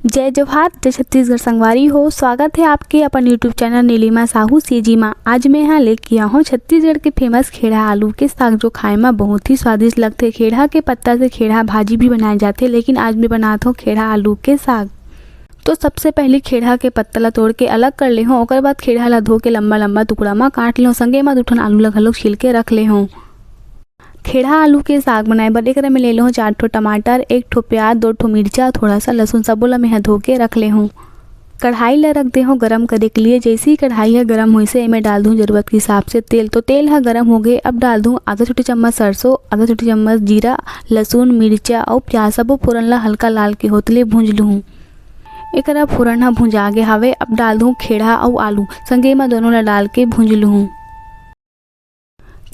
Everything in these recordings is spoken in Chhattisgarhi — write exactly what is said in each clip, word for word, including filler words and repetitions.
जय जोहार, जय छत्तीसगढ़ संगवारी हो। स्वागत हे आपके अपन YouTube channel Nilima Sahu C G मा। आज मैं हा लेके आए हूँ छत्तीसगढ़ के famous खेड़ा आलू के साग, जो खाए मा बहुत ही स्वादिष्ट लगथे। खेड़ा के पत्ता से खेड़ा भाजी भी बनाए जाथे, लेकिन आज मैं बनात हूँ खेड़ा आलू के साग। तो सबसे पहले खेड़ा के पत्ता ला तोड़ के अलग कर ले हूँ। ओकर बाद खेड़ा ला धो के लंबा लंबा टुकड़ा मा काट ले हूँ। संगे मा दू ठन आलू ला घलोक छील के रख ले हूँ। खेड़ा आलू के साग बनाए बर एकरा में ले लेहूँ चार ठो टमाटर, एक ठो प्याज, दो ठो मिर्चा, थोड़ा सा लहसुन, सबो ला मेंहा धो के रख लेहूँ। कढ़ाई ला रख देहूँ गरम करे के लिए। जैसे ही कढ़ाई ह गरम होइसे, एमे डाल दूँ जरूरत के हिसाब से तेल। तो तेल ह गरम हो गए, अब डाल दूँ आधा छोटी चम्मच सरसों, आधा छोटी चम्मच जीरा, लहसुन, मिर्चा अउ प्याज, सबो फोरन ला हल्का लाल के होत ले भूंज लूहूँ। एकरा फोरन ह भुंजा गे हावे, अब डाल दूँ खेड़ा अउ आलू, संगे म दोनों ला डाल के भूंज लूहूँ।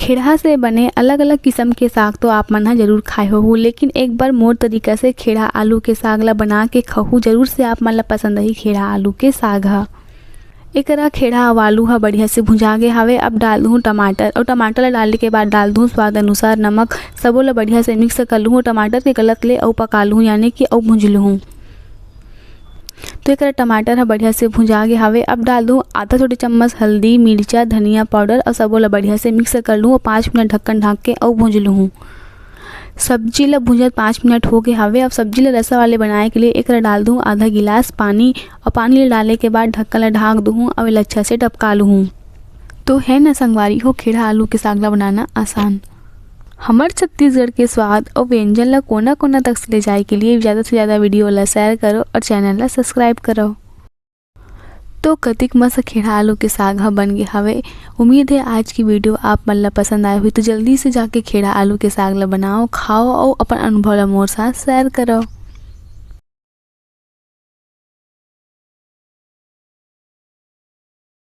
खेड़ा से बने अलग-अलग किसम के साग तो आप मन ह जरूर खाए होहू, लेकिन एक बार मोर तरीका से खेड़ा आलू के साग ला बना के खहू जरूर से आप मन ला पसंद आही खेड़ा आलू के साग ह। एकरा खेड़ा अउ आलू ह बढ़िया से भुंजा गे हावे। अब डाल दूँ टमाटर अउ टमाटर ला डाले के बाद डाल दूँ स्वाद अनुसार नमक। सबो ला बढ़िया से mix कर लूँ टमाटर के गलत ले अउ पका लूँ, यानी कि अउ भूंज लूँ। तो एकरा टमाटर ह बढ़िया से भुंजा गे हावे। अब डाल दूँ आधा छोटी चम्मच हल्दी, मिर्चा, धनिया powder अउ सबो ला बढ़िया से mix कर लूँ अउ पाँच मिनट ढक्कन ढाँक के अउ भूंज लूँ। सब्जी ला भुंजत पाँच मिनट हो गे हावे। अब सब्जी ला रसा वाले बनाए के लिए एकरा डाल दूँ आधा गिलास पानी अउ पानी ला डाले के बाद ढक्कन ला ढाँक दूँ अउ एला अच्छा से डबका लूँ। तो है ना संगवारी हो, खेड़ा आलू के साग ला बनाना आसान। हमर छत्तीसगढ़ के स्वाद अउ व्यंजन ला कोना-कोना तक ले जाए के लिए ज्यादा से ज्यादा video ला share करो अउ channel ला subscribe करो। तो कतिक मस्त खेड़ा आलू के साग ह बन गे हवे। उम्मीद है आज की video आप मन ला पसंद आए हुई। तो जल्दी से जाके खेड़ा आलू के साग ला बनाओ, खाओ अउ अपन अनुभव ला मोर साथ share करो।